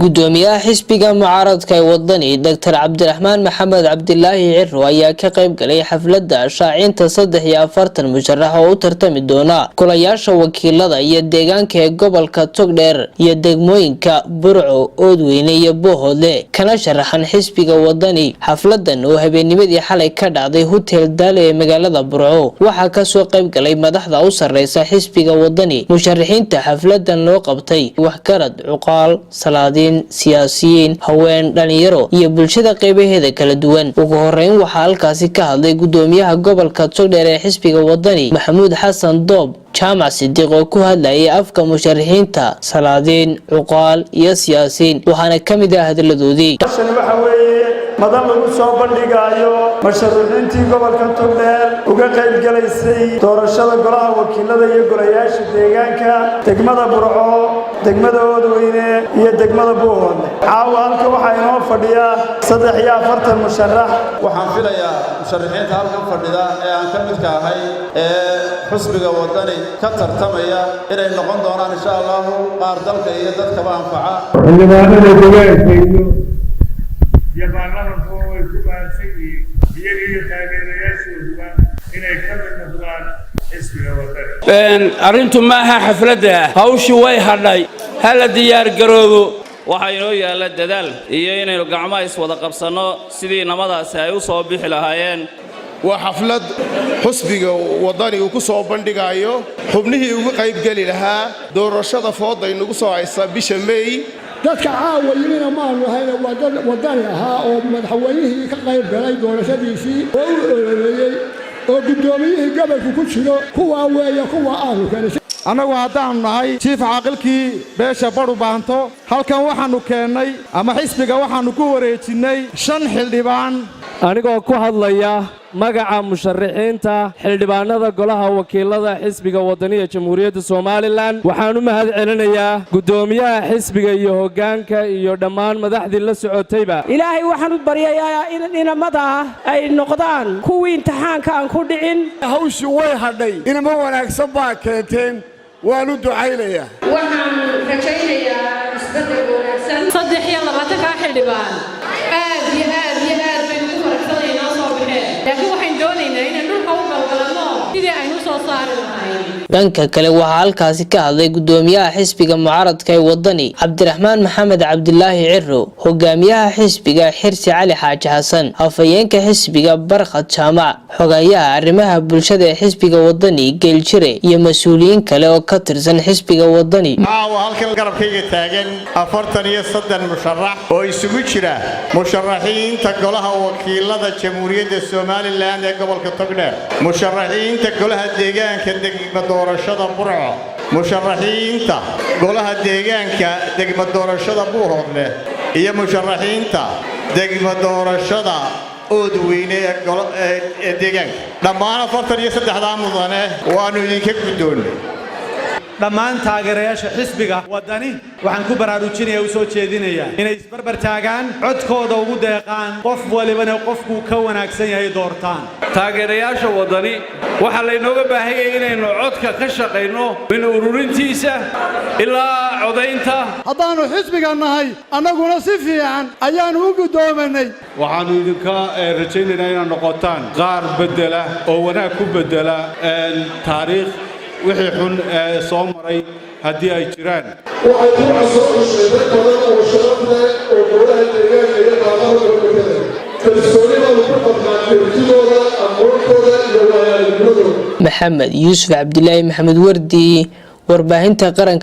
Gudoomiyaha xisbiga mucaaradka ee Wadani, Doctor Cabdiraxmaan Maxamed Cabdilaahi Ciro, ayaa ka qayb galay xafladda shaacinta 43 musharax oo u tartami doona golayaasha wakiilada iyo deegaanka ee gobolka Togdheer iyo degmooyinka Burco, Oodweyne iyo Boohoodle, kana sharaxan xisbiga Wadani. Xafladan oo habeennimadii xalay ka dhacday Hotel Daale ee magaalada Burco waxaa kasoo qayb galay madaxda u sareysa xisbiga Wadani, musharaxiinta xafladan loo qabtay, waxgarad, cuqaal, salaadiin, siyaasiyiin, haween, dhalinyaro iyo bulshada qeybaheeda kala duwan. Ugu horeyn waxaa halkaasi ka hadlay gudoomiyaha gobolka Togdheer ee xisbiga Wadani, Maxamuud Xasan Doob Jaamac Sidiiq, oo ku hadlayay afka musharaxiinta, salaadiin, cuqaal iyo siyaasiyiin, waxaana ka mid ah hadaladoodii: Shani waxa weeye madan lagu soo bandhigaayo musharaxiintii gobolka Togdheer uga qayb galaysay doorashada golaha wakiilada iyo golayaasha deegaanka degmada Burco, degmada Oodweyne iyo degmada Buuhoodle. Caawa halka waxaa inoo fadhiya 43 musharax. Waxaan filayaa musharaxiinta halkan fadhida ee aan ka midka ahay ee xusbiga Waddani ka tartamaya inay noqon doonaan, insha Allahu, qaar dalka iyo dadkaba anfaca. Xildhibaanada deegaanka iyo baarlamankuba way ku mahadsan yihiin, iyaga iyo taageerayaashooduba, inay ka mid noqdaan xisbiga Waddani. Arrintu maaha xafladda, hawshii way hadhay, ha la diyaargaroobo. Waxaa inoo yaalla dadaal iyo inaynu gacmaha iswada qabsanno sidii namadaasi ay u soo bixi lahaayeen. Waa xaflad xusbiga Waddani uu ku soo bandhigaayo xubnihii uga qaybgeli lahaa doorashada foodda inagu soo haysa bisha Mey. Dadka caawa yimina maanu ahayne, waa dad Waddani ahaa oo madaxweynihii ka qayb galay doorashadiisii oo u ololeeyey oo guddoomiyihii gobolku ku jiro. Kuwaa weeye kuwa aanu keenay. Annagu haddaannu nahay jiif caaqilkii beesha Badhu Baanto, halkan waxaannu keennay ama xisbiga waxaannu ku wareejinnay shan xildhibaan. Anigoo ku hadlaya magaca musharaxiinta xildhibaanada golaha wakiilada xisbiga Waddaniga Jamhuuriyadda Somaliland, waxaan u mahad celinayaa guddoomiyaha xisbiga iyo hoggaanka iyo dhammaan madaxdii la socotayba. Ilaahay waxaan u baryayaa in inamadaa ay noqdaan kuwii imtixaanka aan ku dhicin. Hawshii way hadhay, inamo wanaagsan baa keenteen, waan u ducaynayaa. Waxaan rajaynayaa isbeddel wanaagsan. 23-kaa xildhibaan aad iyo aad iyo aad baynu ugu faraxsanay inoo soo baxeen, laakiin waxaynu doonaynaa inaan dhulka u galgalanno sidii aynu u soo saari lahayn. Dhanka kale waxaa halkaasi ka hadlay gudoomiyaha xisbiga mucaaradka ee Wadani, Cabdiraxmaan Maxamed Cabdilaahi Ciro, hogaamiyaha xisbiga Xirsi Cali Xaaji Xasan, hafayeenka xisbiga Barkhad Jaamac, xogayaha arrimaha bulshada ee xisbiga Wadani Geeljire iyo mas-uuliyiin kale oo ka tirsan xisbiga Wadani. Caawa halkan garabkayga taagan 43 musharax oo isugu jira musharaxiinta golaha wakiilada Jamhuuriyadda Somaliland ee gobolka Togdheer, musharaxiinta golaha deegaanka degma doorashada Burco, musharaxiinta golaha deegaanka degma doorashada Buuhoodle iyo musharaxiinta degma doorashada Oodweyne ee deegaanka. Dhammaan 43-daa mudane waannu idinka guddoonnay. Dhammaan taageerayaasha xisbiga Waddani waxaan ku baraarujinaya, u soo jeedinayaa inay isbarbar taagaan, codkooda ugu deeqaan, qof walibana qofkuu ka wanaagsan yahay doortaan. Taageerayaasha Waddani waxaa laynooga baahan yahay inaynu codka ka shaqayno, min ururintiisa ilaa codaynta. Haddaannu xisbiga nahay, annaguna si fiican ayaannu u guddoomanay. Waxaannu idinka rajaynaynaa inaad noqotaan qaar beddela oo wanaag ku beddela taariikh wixii xun ee soo maray haddii ay jiraan. Waxay Burca soo cushay dad badan oo sharaf leh oo golaha deegaanka iyo baarlamaanka matalaya. Kalsooni baanu ku qabnaa kartidooda, aqoontooda iyo waayo-aragnimadooda. Maxamed Yuusuf Cabdilaahi, Maxamed Wardi, warbaahinta qaranka.